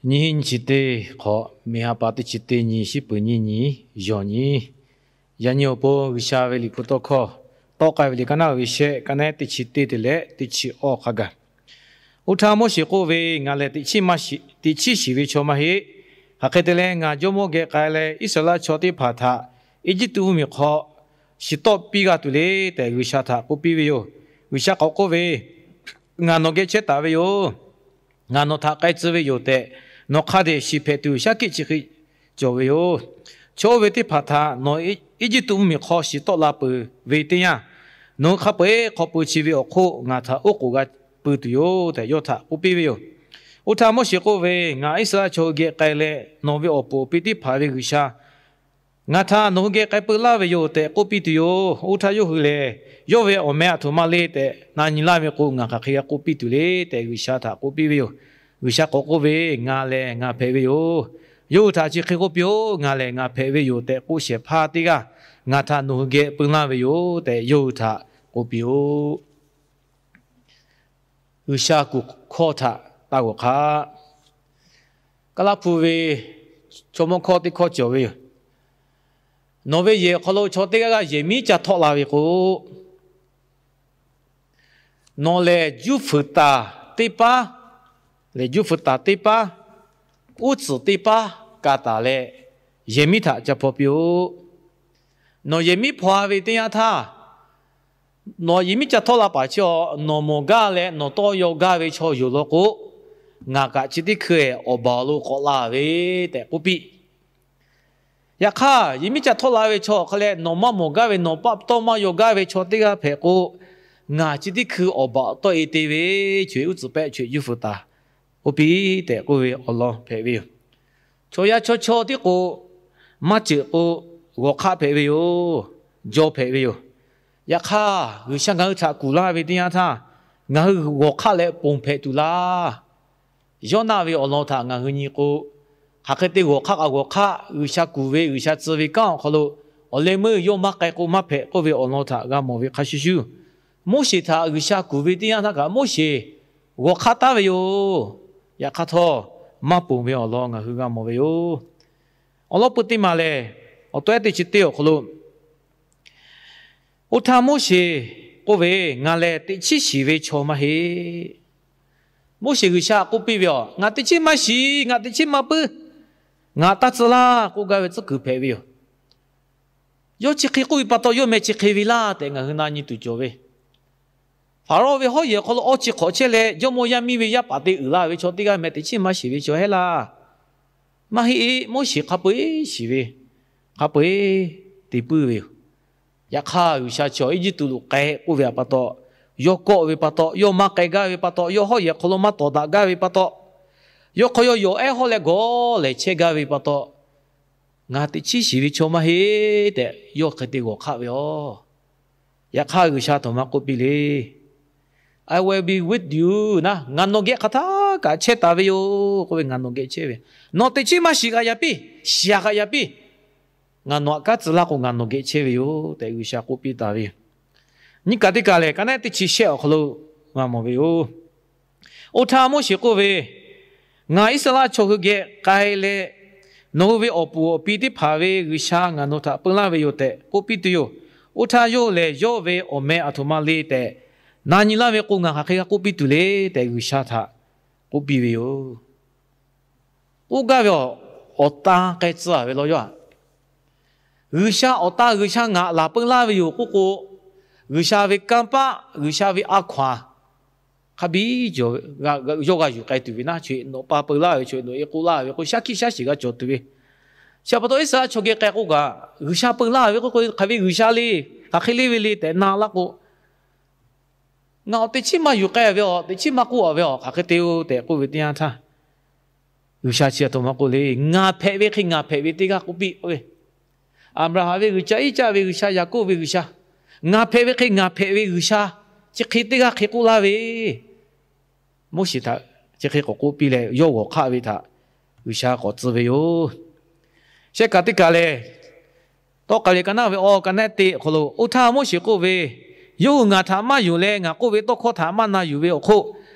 Nyiˇ hinˉ nyiˇ chi teˇ hk'awꞈ, miˬ ha pa teˇ chi teˇ nyi, shiˉ peuˍ nyiˇ nyi, yawˬ nyi. Yaꞈ nyi awˬ pon G'uiˬsha ve liꞈ hpu tawˇ hkawˇ, tawˆ k'ai ve liꞈ ka naˉ ve shehˆ, ka nehˉ teˇ chi teˇ te leh teˇ chi awˇ hk'a gaˬ. Oˇ htaˇ Moˉseˍ k'oˆ ve, Ngaˬ lehˬ teꞈ chiˉ shiˍ ve chaw maˇ heˆ. Hk'aˬ hk'e te leh, ngaˬ jawˇmawˇ geh k'ai leh Iˉsaˍreˍlaˆ chaw teˇ hpaˍ htaꞈ Eˇjiˇtuꞈ mvuhˇmiˬ hk'aw shiˍ tawˆ piˇ g'a tuˬ le tehꞈ, G'uiˬsha htaꞈ k'oˆ piˇ ve yoˬ. G'uiˬsha k'awꞈ k'oˆ ve, Ngaˬ nawˬ geh chehˇ taˍ ve yoˬ. Ngaˬ nawˬ htaꞈ k'ai tcuh ve yoˬ tehꞈ, nawˬ hk'a dehꞈ shiˍ hpehꞈ tuˬ shaˉ hkiˆ chi hk'e cawˬ ve yoˬ. Chaw oˇ ve teˇ hpaˍ htaꞈ nawˬ Eˇjiˇtuꞈ mvuhˇmiˬ hk'aw shiˍ tawˆ la peuˬ ve teˇ yanˇ, nawˬ hui hk'a peu-eˬ hk'aw pui chi ve awˬ hk'oˆ ngaˬ htaꞈ oˉ k'oˍ g'a pui tuˬ yoˬ tehꞈ, yawˇ htaꞈ k'oˆ piˇ ve yoˬ. Oˇ htaˇ Moˉseˍ k'oˆ ve, Ngaˬ Iˉsaˍreˍlaˆ chaw hui geh k'ai leh nawˬ ve awˬ puˍ awˬ pi teˇ hpaˍ ve G'uiˬsha, ngaˬ htaꞈ nawˬ hui geh k'ai peu laˇ ve yoˬ tehꞈ k'oˆ piˇ tuˬ yoˬ. Oˇ htaˇ yawˇ hui lehˬ, Yawˇ ve awˬ meh aˬ htoꞈ ma le tehꞈ na nyi laˇ ve k'o, ngaˬ hk'aˬ hk'e g'a k'oˆ piˇ tuˬ le tehꞈ, G'uiˬsha htaꞈ k'oˆ piˇ ve yoˬ. G'uiˬsha k'awꞈ k'oˆ ve, Ngaˬ lehˬ ngaˬ hpehꞈ ve yoˬ. Yawˇ hui htaꞈ chi hk'e k'oˆ piˇ-oˆ, Ngaˬ lehˬ ngaˬ hpehꞈ ve yoˬ tehꞈ k'oˆ shehˍ hpaˇ teˇ g'aˇ ngaˬ htaꞈ nawˬ hui geh peu laˇ ve yoˬ tehꞈ, yawˇ hui htaꞈ k'oˆ piˇ-oˆ. G'uiˬsha kuˬ hkawˇ htaꞈ taˇ g'awˬ hk'aˆ. Kaˇlaˇ hpu ve chaw mawˇ hkawˇ teˇ hkawˇ cawˬ ve yoˬ. Nawˬ ve yehˬ awˬ hk'aw lo chaw teˇ g'aˇ g'aˇ yehˬ miˉ ca htawˆ la ve k'o, nawˬ lehˬ juˇ fuiˍ taˍ teˇ paˉ, lehˬ juˇ fuiˍ taˍ teˇ paˉ, uˉ tcuhˍ teˇ paˉ ka taˍ leh, yehˬ miˉ htaꞈ ca hpaw piˇ-oˆ. Nawˬ yehˬ miˉ hpaw-a ve teˇ yanˇ htaˇ, nawˬ yehˬ miˉ ca htawˆ la paˍ chi-a, nawˬ mawˬ gaˇ leh nawˬ tawˇ yaw gaˇ ve chaw yoˬ law k'o, ngaˬ kaꞈ chi teˇ hkui-eˬ awˬ baˬ awˬ lo k'awꞈ la ve tehꞈ k'oˆ piˇ. Yaꞈ hk'aˇ, yehˬ miˉ ca htawˆ la ve chaw hk'a leh nawˬ maˇ mawˬ gaˇ ve, nawˬ paˆ tawˇ maˇ yaw gaˇ ve chaw teˇ g'aˇ hpehꞈ k'o, ngaˬ chi teˇ hkui awˬ baˬ tawˆ-e te ve, choˬ-eˬ uˉ tcuhˍ pehˆ, choˬ-eˬ juˇ fuiˍ taˍ, k'oˆ piˇ tehꞈ k'oˆ ve awˬ lawn hpehꞈ ve yoˬ. Chaw yaˇ chaw chaw tiˉ k'o, maˇ ceuˬ k'o, g'awˬ hk'aˆ hpehꞈ ve yoˬ. Jaw hpehꞈ ve yoˬ. Yaꞈ hk'aˇ, G'uiˬsha ngaˬ hui htaꞈ kuˬ laˇ ve teˇ yanˇ htaˇ, ngaˬ hui g'awˬ hk'aˆ leh ponˬ hpehꞈ tuˬ laˇ. Yoˇnaˆ ve awˬ lawn htaꞈ ngaˬ hui nyi k'o, hk'aˬ hk'e te g'awˬ hk'aˆ kaꞈ g'awˬ hk'aˆ, G'uiˬsha kuˬ ve G'uiˬsha tcuh ve kanˉ awˬ hk'aw lo awˬ leh meuˇ yawˇ maˇ k'ai k'o maˇ hpehꞈ k'oˆ ve awˬ lawn htaꞈ g'a mawˬ ve hk'a shuˍ shuˍ, Moˉseˍ htaꞈ G'uiˬsha kuˬ ve teˇ yanˇ htaˇ kaꞈ Moˉseˍ g'awˬ hk'aˆ taˉ ve yoˬ. Yaꞈ hk'aˇ htawˇ, maˇ ponˬ ve awˬ lawn ngaˬ hui g'a mawˬ ve yoˬ. Awˬ lawn peu teˇ maˬ lehˬ, awˬ to ehˉ teˇ chi teˇ awˬ hk'aw lo, oˇ htaˇ Moˉseˍ k'oˆ ve, Ngaˬ lehˬ teꞈ chiˉ shiˍ ve chaw maˇ heˆ. Moˉseˍ G'uiˬsha k'oˆ piˇ ve, Ngaˬ teꞈ chiˉ maˇ shiˍ, ngaˬ teꞈ chiˉ maˇ puiˉ, ngaˬ taˇ tcuh laˇ k'oˆ gaˇ ve tcuhˉ kuiˬ hpehꞈ ve yoˬ. Yawˇ chi hk'e k'oˆ ve pa taw, yawˇ meh chi hk'e ve laˇ tehꞈ ngaˬ hui na nyi tuˬ cawˬ ve. Hpaˍrawˇ ve hawˉ yehˬ awˬ hk'aw lo awˇ chi hk'awꞈ chehˇ leh, jawˇmawˇ yaˇ miˇ ve yaˇ paˍ te uiˍ la ve chaw teˇ g'aˇ meh teꞈ chiˉ maˇ shiˍ ve chaw heˆ laˇ. Maˇ heˆ, Moˉseˍ hk'a peu-eˬ shiˍ ve, hk'a peu-eˬ te puiˉ ve yoˬ. Yaꞈ hk'aˇ, G'uiˬsha chaw Eˇjiˇtuꞈ lo k'ai k'oˆ ve pa taw, yawˇ kawˆ ve pa taw, yawˇ maˇ k'ai gaˇ ve pa taw, yawˇ hawˉ yehˬ hk'aw lo maˇ tawˍ daꞈ gaˇ ve pa taw, yawˇ hk'aw yawˇ yawˬ ehˉ hawˉ leh gawˬ lehˬ chehˇ gaˇ ve pa taw, Ngaˬ teꞈ chiˉ shiˍ ve chaw maˇ heˆ tehꞈ, yawˇ hk'e te g'awˬ hk'aˆ ve yoˬ. Yaꞈ hk'aˇ, G'uiˬsha htaꞈ maˇ k'oˆ piˇ le. I will be with you naˉ, ngaˬ nawˬ geh hk'aˬ htaˇ kaꞈ chehˇ taˍ ve yoˬ k'oˆ ve, ngaˬ nawˬ geh chehˇ ve. Nawˬ teꞈ chiˉ maˇ shiˍ kaꞈ yaꞈ piˇ, shiˍ kaꞈ yaꞈ piˇ, ngaˬ nawˬ aꞈ kanˉ tcuh laˇ k'o, ngaˬ nawˬ geh chehˇ ve yoˬ tehꞈ G'uiˬsha k'oˆ piˇ taˍ ve yoˬ. Nyiˇ kaꞈ teˇ kaꞈ lehˬ, ka nehˉ teˇ chi shehˆ awˬ hk'aw lo g'a mawˬ ve yoˬ. Oˇ htaˇ Moˉseˍ k'oˆ ve, Ngaˬ Iˉsaˍreˍlaˆ chaw hui geh k'ai leh, nawˬ hui ve awˬ puˍ awˬ pi teˇ hpaˍ ve G'uiˬsha ngaˬ nawˬ htaꞈ peu laˇ ve yoˬ tehꞈ k'oˆ piˇ tuˬ yoˬ. Oˇ htaˇ yawˇ lehˬ yawˇ ve awˬ meh aˬ htoꞈ ma le tehꞈ na nyi laˇ ve k'o, ngaˬ hk'aˬ hk'e g'a k'oˆ piˇ tuˬ le tehꞈ, G'uiˬsha htaꞈ k'oˆ piˇ ve yoˬ. K'oˆ gaˇ ve, awˬ tan k'ai tcuh-a ve law yaˇ. G'uiˬsha awˬ tan G'uiˬsha ngaˬ laˬ peu laˇ ve yoˬ k'oˆ k'o, G'uiˬsha ve kanˇ paˆ, G'uiˬsha ve a hkaw-anˬ hk'a biˇ yawˇ g'a yuˬ k'ai tuˬ ve naˉ, chaw-eˬ nawꞈ pa peu laˇ ve, chaw-eˬ nawꞈ-e k'oˆ laˇ ve k'o, shaˉ hkiˆ shaˉ shiˍ g'a cawˬ tuˬ ve. Chi pa taw Iˉsaˍreˍlaˆ chaw geh k'ai k'oˆ kaꞈ, G'uiˬsha peu laˇ ve k'oˆ k'o, hk'aˬ ve G'uiˬsha le, hk'aˬ hk'e le ve le tehꞈ na laˇ k'o, ngaˬ awˬ teꞈ chiˉ maˇ yuˬ k'ai ve, awˬ teꞈ chiˉ maˇ k'oˆ-a ve, awˬ hk'aˬ hk'e te-o tehꞈ k'oˆ ve teˇ yanˇ htaˇ, G'uiˬsha chi aˬ htoꞈ ma k'oˆ le, Ngaˬ hpehꞈ ve hk'e ngaˬ hpehꞈ ve teˇ g'aˇ k'oˆ piˇ k'oˆ ve, Aˍbraˍhanˍ ve G'uiˬsha, Iˉcaˆ ve G'uiˬsha, Yaˍkoˆ ve G'uiˬsha, ngaˬ hpehꞈ ve hk'e ngaˬ hpehꞈ ve G'uiˬsha, chi hk'e teˇ g'aˇ hk'e k'oˆ laˇ ve, Moˉseˍ htaꞈ chi hk'e k'awꞈ k'oˆ piˇ leh, yawˇ g'awˬ hk'aˆ ve htaꞈ G'uiˬsha k'awꞈ tcuh ve yoˬ. Shehˆ kaꞈ teˇ kaꞈ lehˬ, tawˆ k'ai ve ka naˉ ve awˬ ka nehˉ teˇ awˬ hk'aw lo, oˇ htaˇ Moˉseˍ k'oˆ ve, Yawˇ hui ngaˬ htaꞈ maˇ yonˍ leh ngaˬ k'oˆ ve tawˇ hkawˇ htaꞈ maˇ na yuˬ ve awˬ hk'oˆ,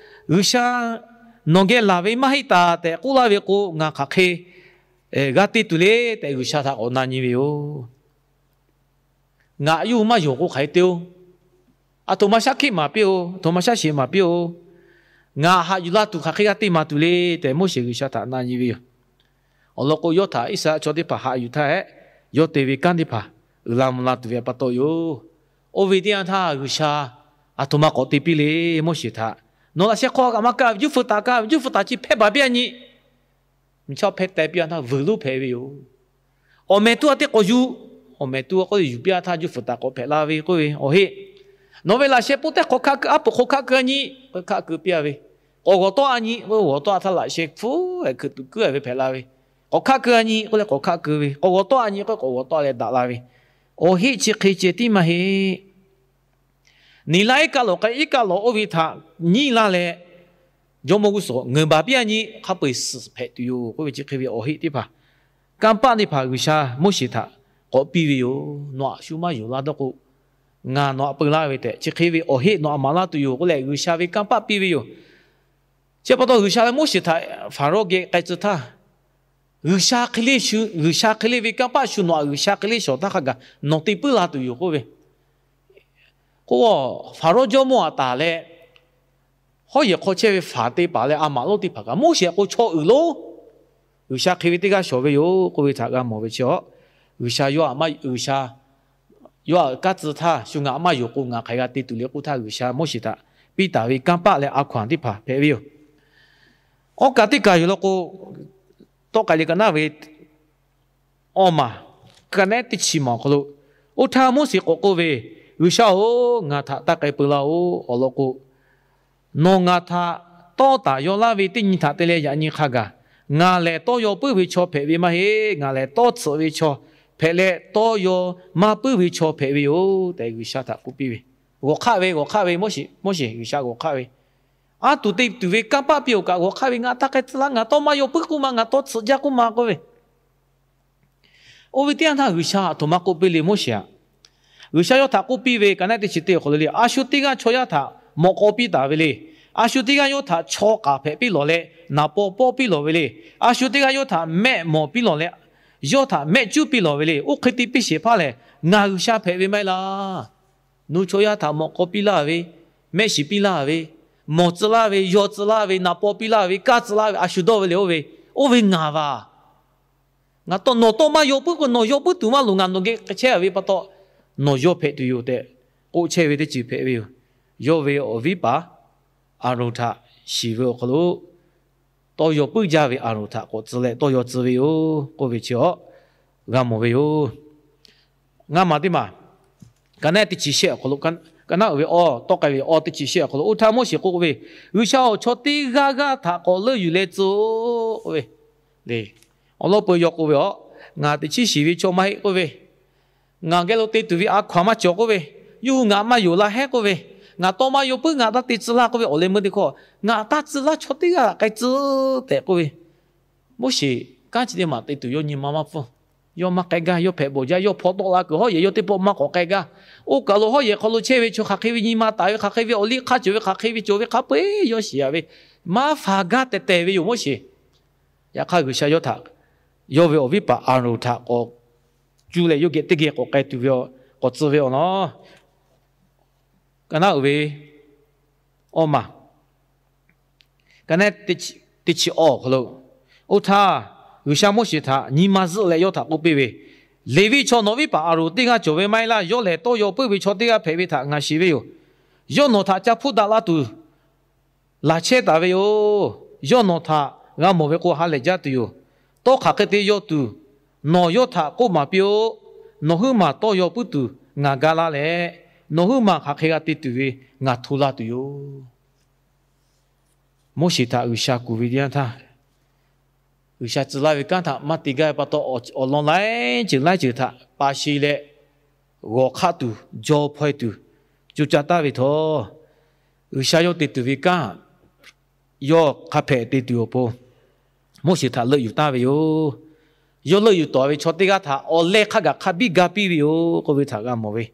G'uiˬsha Nawˬ geh laˬ ve maˇ heˆ taˍ tehꞈ k'oˆ laˇ ve k'o, ngaˬ hk'aˬ hk'e g'a te tuˬ le tehꞈ G'uiˬsha htaꞈ k'awꞈ na nyi ve yoˬ. Ngaˬ yawˇ hui maˇ yonˍ k'o hk'aˬ hk'e te oˬ. Aˬ htoꞈ ma shaˉ hkiˆ maˍ piˇ oˬ, aˬ htoꞈ ma shaˉ sheˍ maˍ piˇ oˬ. Ngaˬ haꞈ yuˬ la tuˬ hk'aˬ hk'e g'a te maˍ tuˬ le tehꞈ Moˉseˍ G'uiˬsha htaꞈ na nyi ve yoˬ. Awˬ lawn k'o, yawˇ htaꞈ Iˉsaˍreˍlaˆ chaw teˇ hpaˍ haꞈ yuˬ htaˇ hehꞈ, yawˇ te ve kanˉ teˇ hpaˍ uiˍ la mvuh la tuˬ ve pa taw yoˬ. Oˇ ve teˇ yanˇ htaˇ G'uiˬsha aˬ htoꞈ ma k'awꞈ te piˇ le, Moˉseˍ htaꞈ, nawˬ laꞈ sheh hk'aw kaꞈ maˇ kaˇ ve, juˇ fuiˍ taˍ kaˇ ve, juˇ fuiˍ taˍ chi hpehˇ baˬ piˇ a nyi. Nyi chaw hpehˇ teh piˇ a htaˇ vuiˬ lonˉ hpehꞈ ve yoˬ. Awˬ mehˍ tuˉ a teˇ k'awꞈ yuˬ, awˬ mehˍ tuˉ a k'oˆ yuˬ piˇ a htaˇ juˇ fuiˍ taˍ k'awꞈ hpehꞈ la ve k'oˆ ve awˬ heˆ. Nawˬ ve laꞈ sheh poˇ teˇ hk'awꞈ hkaˆ keu, aˉ poꞈ hk'aw hkaˆ keu a nyi k'o, hkaˆ keu piˇ a ve. K'awꞈ g'awˬ tawˆ a nyi k'o, g'awˬ tawˆ a htaˇ laꞈ sheh hpfuhˇ hkui tuꞈ kuiˉ a ve hpehꞈ la ve. K'awꞈ hkaˆ keu a nyi k'oˆ leh k'awꞈ hkaˆ keu ve, k'awꞈ g'awˬ tawˆ a nyi k'o, k'awꞈ g'awˬ tawˆ leh daꞈ la ve. Awˬ heˆ chi hk'e ceh tiˉ maˇ heˆ. Niˬ laˇ iˉ kaˆ lawˬ k'ai iˉ kaˆ lawˬ oˇ ve htaꞈ nyiˇ laˇ leh, jawˇmawˇ g'uˇ suhˍ ngeuˍ baˬ piˇ a nyi hk'a peu-eˬ suhˍ hpehꞈ tuˬ yoˬ k'oˆ ve chi hk'e ve awˬ heˆ teˇ hpaˍ, kanˇ paˆ teˇ hpaˍ G'uiˬsha Moˉseˍ htaꞈ k'awꞈ piˇ ve yoˬ. Nawˬ aꞈ shu maˇ yonˍ la dawˇ k'o, ngaˬ nawˬ aꞈ peu laˇ ve tehꞈ chi hk'e ve awˬ heˆ nawˬ aꞈ maˍ laˇ tuˬ yoˬ k'oˆ leh G'uiˬsha ve kanˇ paˆ piˇ ve yoˬ. Chi pa taw G'uiˬsha ve Moˉseˍ htaꞈ Hpaˍrawˇ geh k'ai tcuh htaˇ, G'uiˬsha hk'e le shu, G'uiˬsha hk'e le ve kanˇ paˆ shu nawˬ aꞈ G'uiˬsha hk'e le shawˍ htaˇ hk'a gaˬ nawˬ te puiˉ la tuˬ yoˬ k'oˆ ve. K'o, Hpaˍrawˇ jawˇmawˇ aꞈ taˍ leh, hawˉ yehˬ hk'aw chehˇ ve faˍ te paˍ leh a maꞈ lonˉ teˇ hpaˍ kaꞈ Moˉseˍ k'o chaw uiˍ lonˉ, G'uiˬsha hk'e ve teˇ g'aˇ shawˍ ve yoˬ k'oˆ ve htaꞈ g'a mawˬ ve chi a, G'uiˬsha yawˇ aꞈ maˇ, G'uiˬsha yawˇ aꞈ kaˇ tcuh htaˇ shu ngaˬ aꞈ maˇ yonˍ k'o ngaˬ hk'aˬ hk'e g'a te tuˬ le k'oˆ htaˇ G'uiˬsha Moˉseˍ htaꞈ piˇ taˍ ve kanˇ paˆ leh a hkaw-anˬ teˇ hpaˍ hpehꞈ ve yoˬ. Awˉ kaˬ teˇ kaˬ yoˬ law k'o, tawˆ k'ai leh ka naˉ ve awˇ maˬ, ka naˉ teˇ chi maˬ awˬ hk'aw lo, oˇ htaˇ Moˉseˍ k'awꞈ k'oˆ ve, G'uiˬsha-oˬ, ngaˬ htaꞈ taˇ k'ai peu laˇ-oˬ. Awˬ lawn k'o, nawˬ ngaˬ htaꞈ tawˇ taˍ yaw laˇ ve teˇ nyi htaꞈ te leh yaꞈ nyi hk'a gaˬ, ngaˬ lehˬ tawˇ yaw puiˉ ve chaw hpehꞈ ve maˇ heˆ. Ngaˬ lehˬ tawˇ tsuhꞈ ve chaw hpehꞈ leh tawˇ yaw maˇ puiˉ ve chaw hpehꞈ ve yoˬ tehꞈ G'uiˬsha htaꞈ k'oˆ piˇ ve. G'awˬ hk'aˆ ve, g'awˬ hk'aˆ ve, Moˉseˍ, Moˉseˍ G'uiˬsha g'awˬ hk'aˆ ve, aˉ tuˬ te tuˬ ve kanˇ paˆ piˇ-oˬ kaꞈ g'awˬ hk'aˆ ve, ngaˬ taˇ k'ai tcuh laˇ, ngaˬ tawˇ maˇ yaw puiˉ k'oˆ ma, ngaˬ tawˇ tsuhꞈ jaˇ k'oˆ ma k'oˆ ve. Oˇ ve teˇ yanˇ htaˇ G'uiˬsha aˬ htoꞈ ma k'oˆ piˇ le Moˉseˍ aꞈ, G'uiˬsha yawˇ htaꞈ k'oˆ piˇ ve, ka naˉ teˇ chi teˇ awˬ hk'aw lo le, a shu teˇ g'aˇ chaw yaˇ htaꞈ mawꞈ k'aw piˇ taˍ ve le. A shu teˇ g'aˇ yawˇ htaꞈ chaw k'aˍ hpehꞈ piˇ lawˬ leh naˍ paw pawˆ piˇ lawˬ ve le. A shu teˇ g'aˇ yawˇ htaꞈ mehˆ mawˬ piˇ lawˬ leh, yawˇ htaꞈ mehˆ cuˉ piˇ lawˬ ve le. Oˇ hk'e te piˇ sheˍ hpaˇ lehˬ, ngaˬ G'uiˬsha hpehꞈ ve maˇ heˆ laˇ. Nawˬ chaw yaˇ htaꞈ mawꞈ k'aw piˇ laˇ ve, mehˆ shiˍ piˇ laˇ ve, mawˬ tcuh laˇ ve, yaw tcuh laˇ ve, naˍ paw piˇ laˇ ve, kaˇ tcuh laˇ ve, a shu dawˇ ve le oˇ ve, oˇ ve ngaˬ vaˬ. Ngaˬ tawˇ, nawˬ tawˇ maˇ yaw puiˉ k'o, nawˬ yaw puiˉ tuˬ maˇ loˍ, ngaˬ nawˬ geh k'ai chehˇ ve pa taw nawˬ yaw hpehꞈ tuˬ yoˬ tehꞈ k'oˆ chehˇ ve teˇ ceuˬ hpehꞈ ve yoˬ. Yawˇ ve awˬ viˉ paˍ Aˍronˍ htaꞈ shiˍ ve awˬ hk'aw lo, tawˇ yaw puiˉ jaˇ ve Aˍronˍ htaꞈ k'awꞈ tcuh leh tawˇ yaw tcuh ve yoˬ k'oˆ ve chi a g'a mawˬ ve yoˬ. Ngaˇ maˬ teˇ maˬ, ka naˉ teˇ chi shehˆ awˬ hk'aw lo, ka naˉ uiˍ ve awˇ, tawˆ k'ai ve awˇ teˇ chi shehˆ awˬ hk'aw lo, oˇ htaˇ Moˉseˍ k'oˆ ve, G'uiˬsha-oˬ, chaw teˇ g'aˇ g'aˇ htaꞈ k'awꞈ leuˆ yuˬ leh tcuh-oˆ k'oˆ ve le. Awˬ lawn peu yawˇ k'oˆ ve, Ngaˬ teꞈ chiˉ shiˍ ve chaw maˇ heˆ k'oˆ ve, ngaˬ geh lo te tuˬ ve a hkaw-anˬ maˇ cawˬ k'oˆ ve, yawˇ hui ngaˬ maˇ yonˍ la hehˉ k'oˆ ve, ngaˬ tawˇ maˇ yaw puiˉ ngaˬ taˇ te tcuh laˇ k'oˆ ve awˬ leh meuˇ teˇ hkawˇ ngaˬ taˇ tcuh laˇ, chaw teˇ g'aˇ htaꞈ k'ai tcuh tehꞈ k'oˆ ve, Moˉseˍ kanˉ chi teˇ maˬ te tuˬ yawˇ nyi ma maˇ pfuhˇ. Yawˇ maˇ k'ai gaˇ, yawˇ hpehꞈ bawˬ jaˇ, yawˇ hpaw tawˆ la kuiˬ hawˉ yehˬ yawˇ teˇ pawˆ maˇ k'awꞈ k'ai gaˇ. Oˇ kaˬ lo hawˉ yehˬ hk'aw lo chehˇ ve chaw hk'aˬ hk'e ve nyi ma taˍ ve, hk'aˬ hk'e ve awˬ liˇ hk'aˇ cawˬ ve, hk'aˬ hk'e ve cawˬ ve hk'a peu-eˬ yawˇ shiˍ a ve, maˇ faˍ gaˇ tehˬ tehˬ ve yoˬ Moˉseˍ. Yaꞈ hk'aˇ G'uiˬsha yawˇ htaꞈ, yawˇ ve awˬ viˉ paˍ Aˍronˍ htaꞈ k'awꞈ cuˇ leh yawˇ geh teˇ geh k'awꞈ k'ai tuˬ ve, k'awꞈ tcuh ve awˬ lawn, ka naˉ uiˍ ve awˇ maˬ, ka naˉ teˇ chi awˇ awˬ hk'aw lo, oˇ htaˇ G'uiˬsha Moˉseˍ htaꞈ nyi ma zuhˆ leh yawˇ htaꞈ k'oˆ piˇ ve, Leˍviˆ chaw nawˬ viˉ paˍ Aˍronˍ teˇ g'aˇ cawˬ ve maˇ heˆ laˇ. Yawˇ lehˬ tawˇ yaw puiˉ ve chaw teˇ g'aˇ hpehꞈ ve htaꞈ ngaˬ shiˍ ve yoˬ. Yawˇ nawˬ htaꞈ ca hpuˇ daꞈ la tuˬ laˬ chehˇ taˍ ve yoˬ. Yawˇ nawˬ htaꞈ g'a mawˬ ve k'o ha lehˬ jaˇ tuˬ yoˬ. Tawˇ hk'aˬ hk'e te yaw tuˬ nawˬ yawˇ htaꞈ k'oˆ maˍ piˇ-oˆ. Nawˬ huiˉ maˬ tawˇ yaw puiˉ tuˬ ngaˬ ga laˇ leh, nawˬ huiˉ maˬ hk'aˬ hk'e g'a te tuˬ ve ngaˬ hto laˇ tuˬ yoˬ. Moˉseˍ htaꞈ G'uiˬsha kuˬ ve teˇ yanˇ htaˇ, G'uiˬsha tcuh laˇ ve kanˉ htaꞈ maˇ te gaˇ ve pa taw, awˬ lawn laiˉ ceuˬ laiˉ ceuˬ htaꞈ pa she leh, g'awˬ hk'aˆ tuˬ, jaw hpaw e tuˬ, co ca taˍ ve htawˇ, G'uiˬsha yawˇ te tuˬ ve kanˉ yawˇ hk'a hpehꞈ te tuˬ awˬ pon, Moˉseˍ htaꞈ leuˆ yuˬ taˍ ve yoˬ. Yawˇ leuˆ yuˬ tawˍ ve chaw teˇ g'aˇ htaꞈ awˬ leh hk'a gaˬ hk'a biˇ ga piˇ ve yoˬ k'oˆ ve htaꞈ g'a mawˬ ve,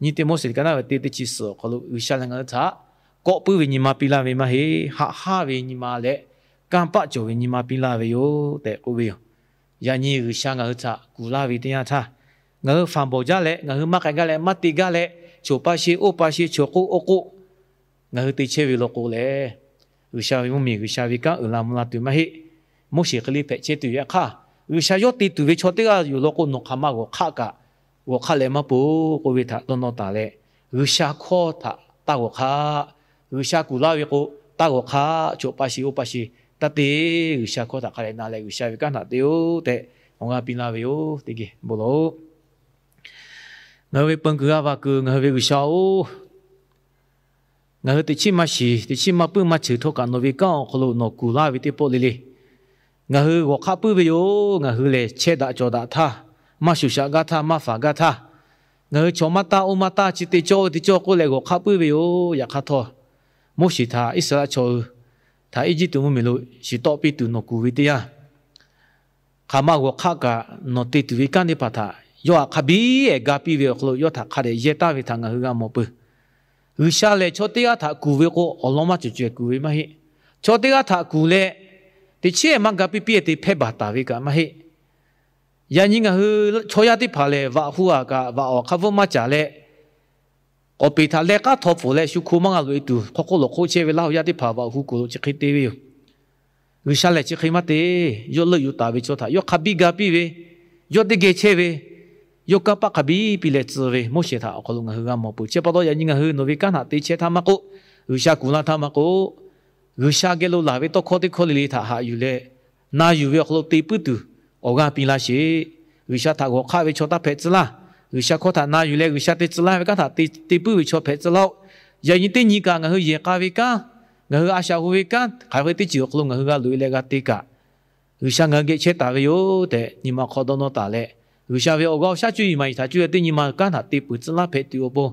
nyi Teˇ Moˉseˍ ka naˉ ve teˇ teˇ chi suhˍ awˬ hk'aw lo G'uiˬsha leh ngaˬ hui htaꞈ kawˆ puiˉ ve nyi ma piˇ laˇ ve maˇ heˆ. Haꞈ haˉ ve nyi ma leh kanˇ paˆ cawˬ ve nyi ma piˇ laˇ ve yoˬ tehꞈ k'oˆ ve yoˬ. Yaꞈ nyi G'uiˬsha ngaˬ hui htaꞈ kuˬ laˇ ve teˇ yanˇ htaˇ, ngaˬ hui fanˬ bawˬ jaˇ leh, ngaˬ hui maˇ k'ai gaˇ leh, maˇ te gaˇ leh, choˬ pa sheˍ, oˇ pa sheˍ, choˬ k'oˆ oˇ k'oˆ, ngaˬ hui te chehˇ ve law k'o lehˬ, G'uiˬsha ve mvuhˇmiˬ, G'uiˬsha ve kanˉ uiˍ la mvuh la tuˬ maˇ heˆ. Moˉseˍ hk'e le hpehꞈ chehˇ tuˬ ve hk'aˇ, G'uiˬsha yawˇ te tuˬ ve chaw teˇ g'aˇ yoˬ law k'o, nawˬ hk'aˬ ma g'awˬ hk'aˆ kaꞈ g'awˬ hk'aˆ leh maˇ peuˬ k'oˆ ve htaꞈ dawˇ nawˇ taˍ leh, G'uiˬsha hkawˇ htaꞈ taˇ g'awˬ hk'aˆ, G'uiˬsha kuˬ laˇ ve k'o taˇ g'awˬ hk'aˆ, choˬ pa sheˍ oˇ pa sheˍ taˇ te. G'uiˬsha hkawˇ htaꞈ hk'a dehꞈ na leh G'uiˬsha ve kanˉ htaꞈ te-oˬ tehꞈ awˬ g'aˇ piˇ laˇ ve yoˬ. Teˇ geh bon lawˬ-oˬ. Ngaˬ hui ve peun kuiˬ g'a vaˬ kuiˬ ngaˬ hui ve G'uiˬsha-oˬ, ngaˬ hui teꞈ chiˉ maˇ shiˍ, teꞈ chiˉ maˇ puiˉ maˇ ceuˬ htawˇ kaꞈ nawˬ ve kanˉ awˬ hk'aw lo nawˬ kuˬ laˇ ve teˇ pawˆ le le, ngaˬ hui g'awˬ hk'aˆ puiˉ ve yoˬ. Ngaˬ hui lehˬ chehˇ daꞈ cawˬ daꞈ htaˇ, maˇ shuˍ shaꞈ gaˇ htaˇ, maˇ faˍ gaˇ htaˇ, ngaˬ hui chaw maˇ taˇ oˇ maˇ taˇ, chi te cawˇ oˇ te cawˇ k'oˆ leh g'awˬ hk'aˆ puiˉ ve yoˬ. Yaꞈ hk'aˇ htawˇ, Moˉseˍ htaꞈ Iˉsaˍreˍlaˆ chaw hui htaꞈ Eˇjiˇtuꞈ mvuhˇmiˬ lo shiˍ tawˆ piˇ tuˬ nawˬ kuˬ ve teˇ yanˇ, hk'aˬ ma g'awˬ hk'aˆ kaꞈ nawˬ te tuˬ ve kanˉ teˇ hpaˍ htaꞈ yawˇ htaꞈ hk'a biˇ ehˍ ga piˇ ve awˬ hk'aw lo yawˇ htaꞈ hk'a dehꞈ yehˇ taˍ ve htaꞈ ngaˬ hui g'a mawˬ peuˬ. G'uiˬsha lehˬ chaw teˇ g'aˇ htaꞈ kuˬ ve k'o, awˬ lawn maˇ cawˬ caweh kuˬ ve maˇ heˆ. Chaw teˇ g'aˇ htaꞈ kuˬ leh, teꞈ chiˉ maˇ ga piˇ piˇ te hpehˇ baˬ taˍ ve kaꞈ maˇ heˆ. Yaꞈ nyi ngaˬ hui chaw yaˇ teˇ hpaˍ lehˬ, vaꞈ hu aꞈ kaꞈ vaꞈ awˬ hk'a bvuhˇ maˇ caˍ leh, k'awꞈ peˬ htaꞈ leh k'aˉ htaw pfuhˍ leh shu hko maˇ g'a loꞈ e tuˬ hk'aw hk'oˆ lawˬ hk'oˆ chehˇ ve Laˇ huˍ yaˇ teˇ hpaˍ vaꞈ hu kuˬ lo chi hk'e te ve yoˬ. G'uiˬsha lehˬ chi hk'e maˇ te. Yawˇ leuˆ yuˬ taˍ ve chaw htaꞈ yawˇ hk'a biˇ ga piˇ ve, yawˇ teˇ geh chehˇ ve, yawˇ kanˇ paˆ hk'a biˇ piˇ leh tcuh ve Moˉseˍ htaꞈ awˬ hk'aw lo ngaˬ hui g'a mawˬ peuˬ. Chi pa taw yaꞈ nyi ngaˬ hui nawˬ ve kanˉ htaꞈ te chehˇ htaˇ maˇ k'oˆ, G'uiˬsha kuˬ laˇ htaˇ maˇ k'oˆ, G'uiˬsha geh lo laˬ ve tawˇ hkawˇ teˇ hkawˇ le le htaꞈ haꞈ yuˬ leh, na yuˬ ve awˬ hk'aw lo te puiˉ tuˬ awˬ g'aˇ piˇ laˇ sheˍ. G'uiˬsha htaꞈ g'awˬ hk'aˆ ve chaw taˇ hpehꞈ tcuh laˇ. G'uiˬsha hkawˇ htaꞈ na yuˬ leh G'uiˬsha te tcuh laˇ ve kanˉ htaꞈ te puiˉ ve chaw hpehꞈ tcuh laˇ-oˆ. Yaꞈ nyi teˇ nyi kaꞈ ngaˬ hui yehˬ k'a ve kanˉ, ngaˬ hui a shaꞈ hu ve kanˉ, hk'aˬ hk'e teˇ ceuˬ awˬ hk'aw lo ngaˬ hui g'a loꞈ e leh g'a te kaꞈ, G'uiˬsha ngaˬ hui geh chehˇ taˍ ve yoˬ tehꞈ nyi ma hk'aw dawˇ nawˇ taˍ leh, G'uiˬsha ve awˬ g'aˇ awˬ shaˉ cuˇ yiˍ maˍ yiˍ htaꞈ cuˇ leh teˇ nyi ma kanˉ htaꞈ te puiˉ tcuh laˇ hpehꞈ tuˬ awˬ pon,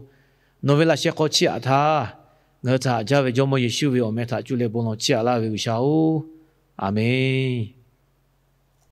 nawˬ ve laꞈ sheh hk'aw chiˇ aꞈ htaˇ, ngaˬ hui htaꞈ haꞈ jaˇ ve Jawˇmawˇ Yeˍsuˆ ve awˬ meh htaꞈ cuˇ leh bon lawˬ chiˇ aꞈ laˇ ve G'uiˬsha-oˬ, Aˍmenˍ.